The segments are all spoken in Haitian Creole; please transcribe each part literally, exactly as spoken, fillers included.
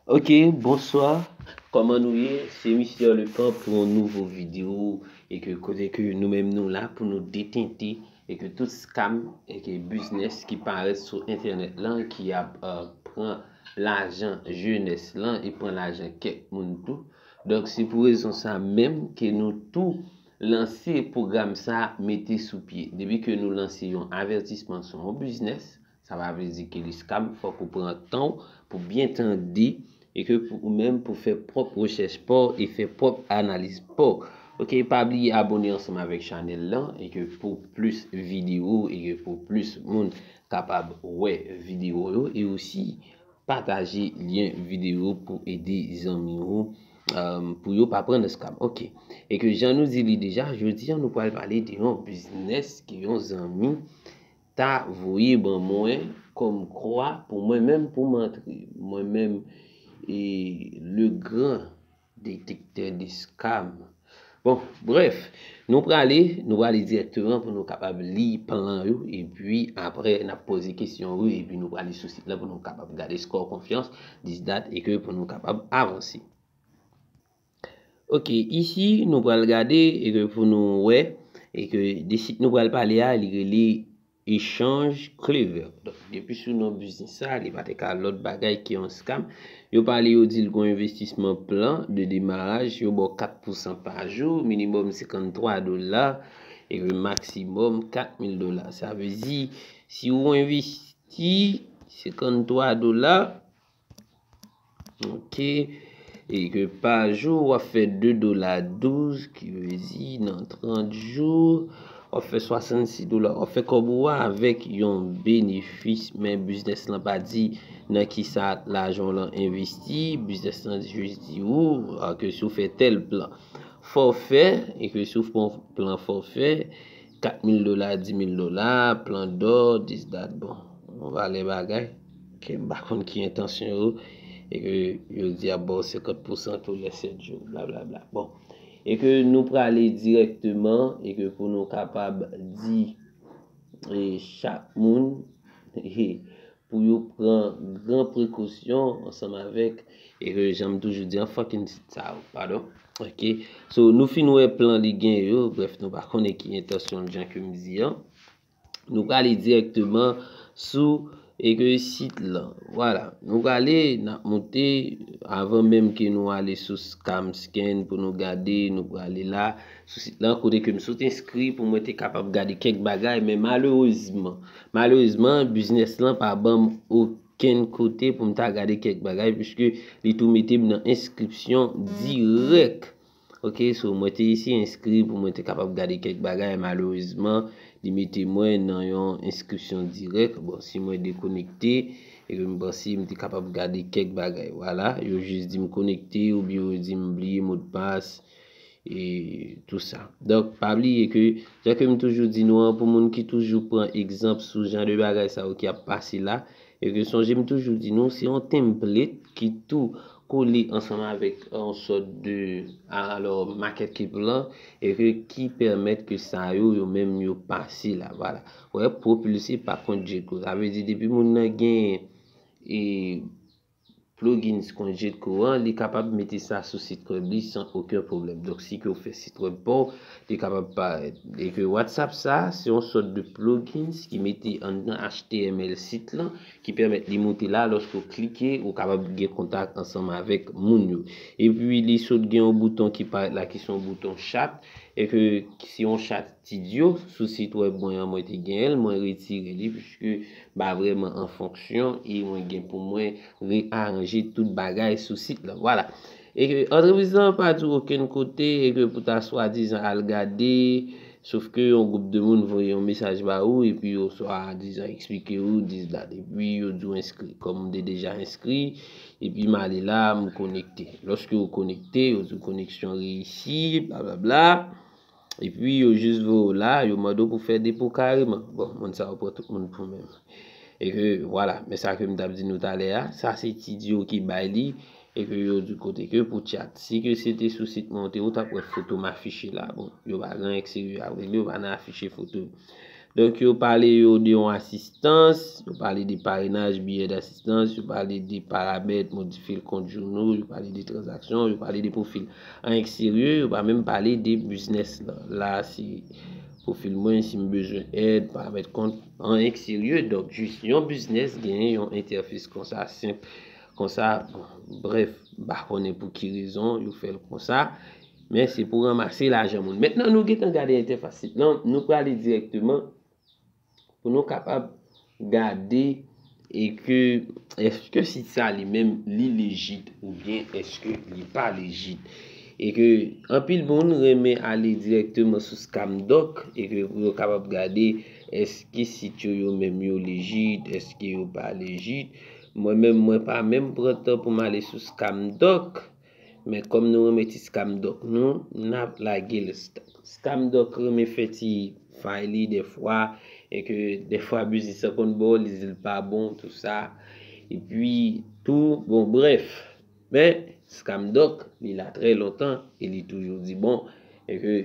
Ok, bonswa. Kòman nou ye? Se Mister Lepant pou yon nouvo videyo e ke kote ke nou menm nou la pou nou detente e ke tout scam e ke biznis ki parèt sou entènèt lan ki ap uh, pran lajan jenès lan e pran lajan kèk moun tou. Donk se pou rezon sa menm ke nou tou lanse pwogram sa mete sou pye. Depi ke nou lanse yon avètisman sou yon biznis, sa pa vle di ke li scam, fòk ou pran tan w pou byen tande e ke pou ou menm pou fè pwòp rechèch pa w e fè pwòp analiz pa w. Ok, pa bliye abone ansanm avèk chanèl lan e ke pou plis videyo e ke pou plis moun kapab wè videyo yo e osi pataje lyen videyo pou ede zanmi w um, pou yo pa pran nan scam. Ok. E ke jan nou di li deja, jodi an nou pral pale de yon biznis ke yon zanmi ta voye ban mwen kòm kwa pou mwen menm pou m antre. Mwen menm e le gran detektè de scam. Bon, bref, nou prale, nou prale dirèkteman pou nou kapab li plan yo epi apre n ap poze kesyon yo epi nou prale sou sit lan pou nou kapab gade score confiance, this that e ke pou nou kapab avanse. Ok, isi nou pral gade e ke pou nou wè e ke de sit nou pral pale a li rele Echanj Clever. Donk depi sou non biznis sa, li pa te ka lòt bagay ke yon scam. Yo pale yo di l gon envestisman plan de demaraj, yo ba w kat pousan pa jou, minimòm senkanntwa dola e maksimòm kat mil dola. Sa vle di si ou envesti senkanntwa dola, ok, e ke pa jou w ap fè de dola douz, ki vle di nan trant jou w ap fè swasannsis dola, w ap fè kòb ou a avèk yon benefis. Men biznis lan pa di nan kisa lajan w lan envesti. Biznis lan jis di ou ke si w fè tèl plan fòfè e ke si w pran plan fòfè, kat mil dola, dis mil dola, plan dò, this that, bon, yon valè bagay ke m pa konn ki entansyon yo e ke yo di ap ba w senkant pousan tou lè sèt jou, blablabla. Bon, e ke nou prale dirèkteman e ke pou nou kapab di e chak moun e pou yo pran gran prekosyon ansanm avèk e ke jan m toujou di an fucking sit sa yo, padon. Ok, so nou fin wè plan li gen yo, bref nou pa konnen ki entansyon l jan ke m di an. Nou prale dirèkteman sou e ke sit lan. Vwala, nou prale n ap moute avan menm ke nou ale sou scam scan pou nou gade, nou prale la sou sit lan kote ke m sot enskri pou mwen te kapab gade kèk bagay, men malerezman, malerezman biznis lan pa ban m okenn kote pou m ta gade kèk bagay piske li tou mete m nan enskripsyon dirèk. Ok, so mwen te eseye enskri pou mwen te kapab gade kèk bagay, malerezman li mete mwen nan yon enskripsyon dirèk. Bon, si mwen dekonekte e ke m panse m te kapab gade kèk bagay, vwala, yo jis di m konekte oubyen yo di m bliye modpas e tou sa. Donk pa bliye ke jan ke m toujou di nou an, pou moun ki toujou pran egzanp sou jan de bagay sa yo ki ap pase la, e ke sonje m toujou di nou se yon template ki tou kole ansanm avèk yon sòt de alò market cap lan e ke ki pèmèt ke sa yo yo menm yo pase la, vwala. Wè, propulse pa kont Jetco, sa vle di depi moun nan gen e plugins kont Jetco an, li kapab mete sa sou sit web li san okenn pwoblèm. Donk si ke w fè sit web pa w, li kapab parèt. E ke WhatsApp sa se yon sòt de plugins ki mete anndan H T M L sit lan ki pèmèt li moute la, lòske w klike ou kapab gen kontak ansanm avèk moun yo. Epi li sot gen yon bouton ki parèt la ki se yon bouton chat e ke se yon chat studio sou sit web mwen an, mwen te genyen l, mwen retire li piske m pa vrèman an fonksyon e mwen gen pou mwen reyaranje tout bagay sou sit lan. Vwala. E ke antrepriz lan pa di w okenn kote e ke pou ta swadizan al gade, sof ke yon gwoup de moun voye yon mesaj ba ou epi yo swadizan eksplike ou this that epi yo di w enskri. Kòm m te deja enskri, epi m ale la, m konekte. Lòske w konekte, yo di w koneksyon reyisi, blablabla. Epi yo jis voye w la, yo mande w pou fè depo kareman. Bon, moun sa yo pran tout moun pou menm. E ke, vwala, men sa ke m t ap di nou talè a, sa se ti di yo ki bay li, e ke yo di kote ke pou tchat. Si ke se te sou sit mwen ou te, ou t ap wè foto m afiche la. Bon, yo pa gen anyen k serye avèk li, yo pa nan afiche foto. Donk, yo pale yo de yon asistans, yo pale de parenaj, biyè dasistans, yo pale de paramèt, modifye l kont jounou, yo pale de tranzaksyon, yo pale de pwofil anyen k serye, yo pa menm pale de biznis la. La, se pwofil mwen, si m bezwen èd, paramèt kont, anyen k serye. Donk, jis yon biznis genyen yon entèfes konsa, senp konsa. Bon, brèf, m pa konnen pou ki rezon yo fè l konsa, men se pou ranmase lajan moun. Mentnan, nou gentan gade entèfas sit lan, nou prale dirèkteman pou nou kapab gade e ke èske sit sa li menm li lejit oubyen èske li pa lejit. E ke anpil moun renmen ale dirèkteman sou Scamdoc e ke pou yo kapab gade èske sit yo yo menm yo lejit, èske yo pa lejit. Mwen menm, mwen pa menm pran tan pou m ale sou Scamdoc. Men kòm nou renmen ti Scamdoc nou, n ap lage l. Scamdoc renmen fè ti fay li dèfwa, e ke dèfwa biznis lan konn ba w, li di l pa bon, tou sa. Epi tou, bon, brèf. Men, Scamdoc, li la trè lontan, e li toujou di bon, e ke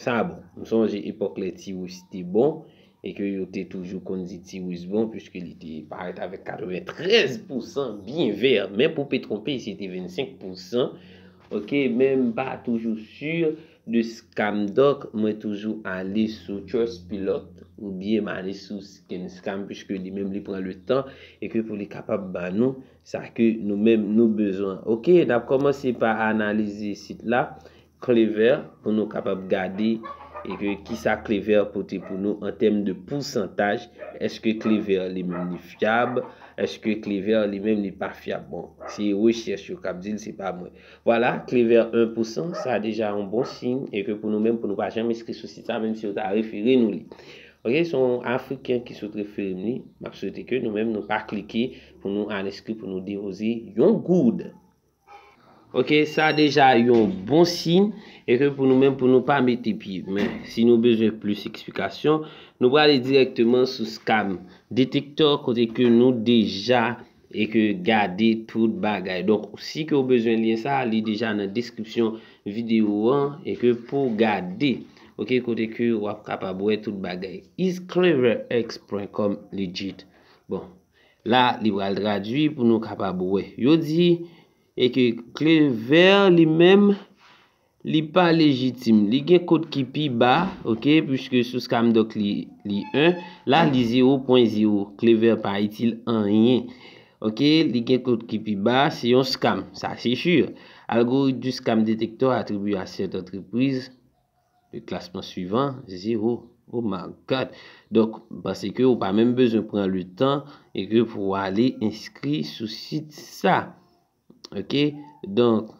sa bon. M sonje epòk lè T-West te bon, e ke yo te toujou konn di T-West bon, piske li te parèt avèk katreventrèz pousan byen vè, men pou Petronpay, se te vennsenk pousan. Ok, men m pa toujou si de Scamdoc, mwen toujou ale sou Trustpilot, oubyen m ale sou Scan Scam, piske li menm li pran le tan, e ke pou li kapab ba nou sa ke nou menm nou bezwen. Ok, n ap kòmanse pa analize sit la, Clever, pou nou kapab gade e ke kisa Clever pote pou nou an tèm de pousantaj. Èske Clever li menm li fyab? Èske Clever li menm li pa fyab? Bon, se rechèch yo k ap di l, se pa mwen. Vwala, Clever en pousan, sa deja yon bon siy, e ke pou nou menm, pou nou pa janm enskri sou sit sa, menm si yo ta refere nou li. Ok, se yon Afriken ki sot refere m li. M ap swete ke nou menm, nou pa klike pou nou al enskri, pou nou depoze yon goud. Ok, sa deja yon bon siy, e ke pou nou menm, pou nou pa mete pye. Men, si nou bezwen plis eksplikasyon, nou prale dirèkteman sou Scam Detector, kote ke nou deja e ke gade tout bagay. Donk, si ke w bezwen lyen sa, li deja nan deskripsyon videyo an, e ke pou gade, ok, kote ke w ap kapab wè tout bagay. Is Clever X pwen com legit? Bon, la, li pral tradui pou nou kapab wè. Yo di, e ke Clever li menm, li pa lejitim. Li gen kot ki pi ba, ok, piske sou Scamdoc li, li en, la li zewo pwen zewo. Clever pa itil anyen. Ok, li gen kot ki pi ba, se yon scam, sa se si. Algorithme du scam detector attribué à cette entreprise, le classement suivant, zéro. Oh my God. Donk, m panse ke ou pa menm bezwen pran le tan e ke pou w ale enskri sou sit sa. Ok, donk,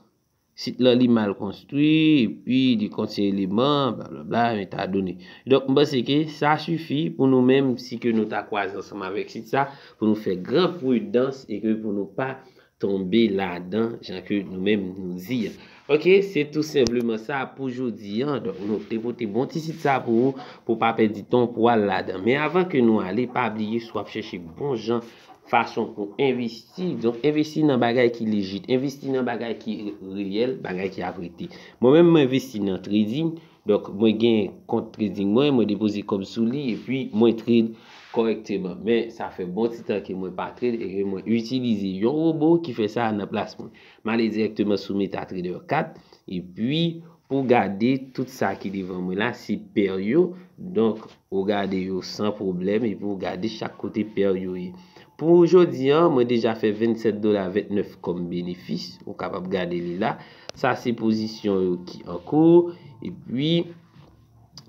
sit lan li mal konstwi, epi li kontyen eleman, blablabla, metadone. Donk, m panse ke sa sifi pou nou menm, si ke nou ta kwaze ansanm avèk sit sa, pou nou fè gran pridans e ke pou nou pa tonbe ladan, jan ke nou menm nou di an. Ok, se tou senpleman sa pou jodi an. Donk, nou te pote bon ti sit sa pou ou, pou w pa pèdi tan w pou w al ladan. Men avan ke nou ale, pa bliye, si w ap chèche bon jan fason pou envesti, donk envesti nan bagay ki lejit, envesti nan bagay ki reyèl, bagay ki ap rete. Mwen menm, mwen envesti nan trading, donk mwen gen kont trading mwen, mwen depoze kòb sou li, epi mwen trade kòrèkteman. Men, sa fè bon ti tan ke mwen pa trade e ke mwen itilize yon wobo ki fè sa nan plas mwen. M ale dirèkteman sou MetaTrader kat, epi pou gade tout sa ki devan mwen la, se pè yo. Donk, ou gade yo san pwoblèm, epi ou gade chak kote pè yo ye. Pou jodi an, mwen deja fè vennsèt dola ventnèf kòm benefis. Ou kapab gade li la. Sa se pozisyon yo ki an kou. Epi,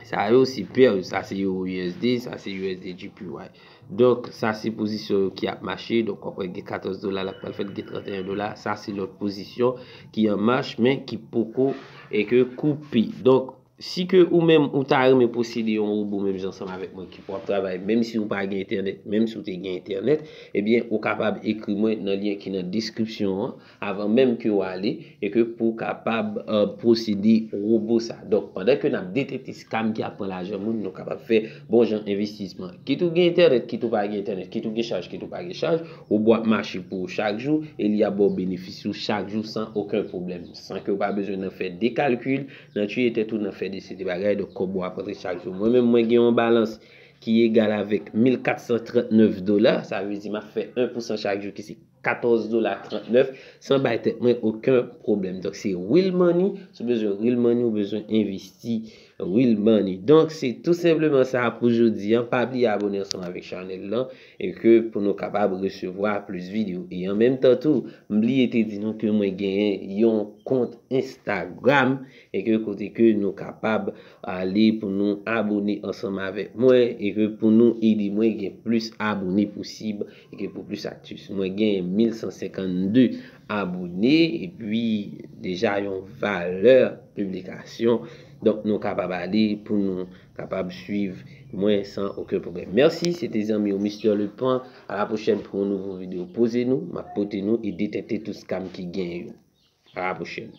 sa yo se pè yo. Sa se Euro U S D, sa se U S D J P Y. Donk, sa se pozisyon yo ki ap mache. Donk, w ap wè gen katòz dola l ap pral fèt, gen tranteyen dola. Sa se lòt pozisyon ki an mach, men ki poko e ke koupe. Donk, si ke ou menm ou ta renmen posede yon wobo menm jan ansanm avèk mwen ki pou ap travay, menm si ou pa gen entènèt, menm si ou te gen entènèt, ebyen, ou kapab ekri mwen nan lyen ki nan deskripsyon an, avan menm ke w ale, e ke pou w kapab, euh, posede wobo sa. Donk, pandan ke n ap detekte scam ki ap pran lajan moun, nou kapab fè bon jan envestisman. Kit ou gen entènèt, kit ou pa gen entènèt, kit ou gen chaj, kit ou pa gen chaj, wobo ap mache pou ou chak jou, e li ap ba w benefis ou chak jou san okenn pwoblèm, san ke w pa bezwen nan fè de kalkil, nan tiye tèt ou nan fè de seri de bagay, donk kòb ou ap rantre chak jou. Mwen menm, mwen gen yon balans ki egal avèk mil kat san trant nèf dola. Sa vle di m ap fè en pousan chak jou, ki se katòz dola trant nèf, san bay tèt mwen okenn pwoblèm. Donk, se real money. Si w bezwen real money, ou bezwen envesti real money. Donk, se tou senpleman sa pou jodi an. Pa bliye abone ansanm avèk chanèl lan e ke pou nou kapab resevwa plis videyo. E an menm tan tou, m bliye te di nou ke mwen genyen yon kont Instagram e ke kote ke nou kapab ale pou nou abone ansanm avèk mwen e ke pou nou ede mwen gen plis abone posib e ke pou plis aktif. Mwen gen mil san senkannde abone epi deja yon valè piblikasyon. Donk, nou kapab ale pou nou kapab swiv mwen san okenn pwoblèm. Mèsi, se te zanmi w Mister Lepan. A la pwochèn pou yon nouvo videyo. Poze nou, m ap pote nou e detèkte tout scam ki gen yo. A la pwochèn.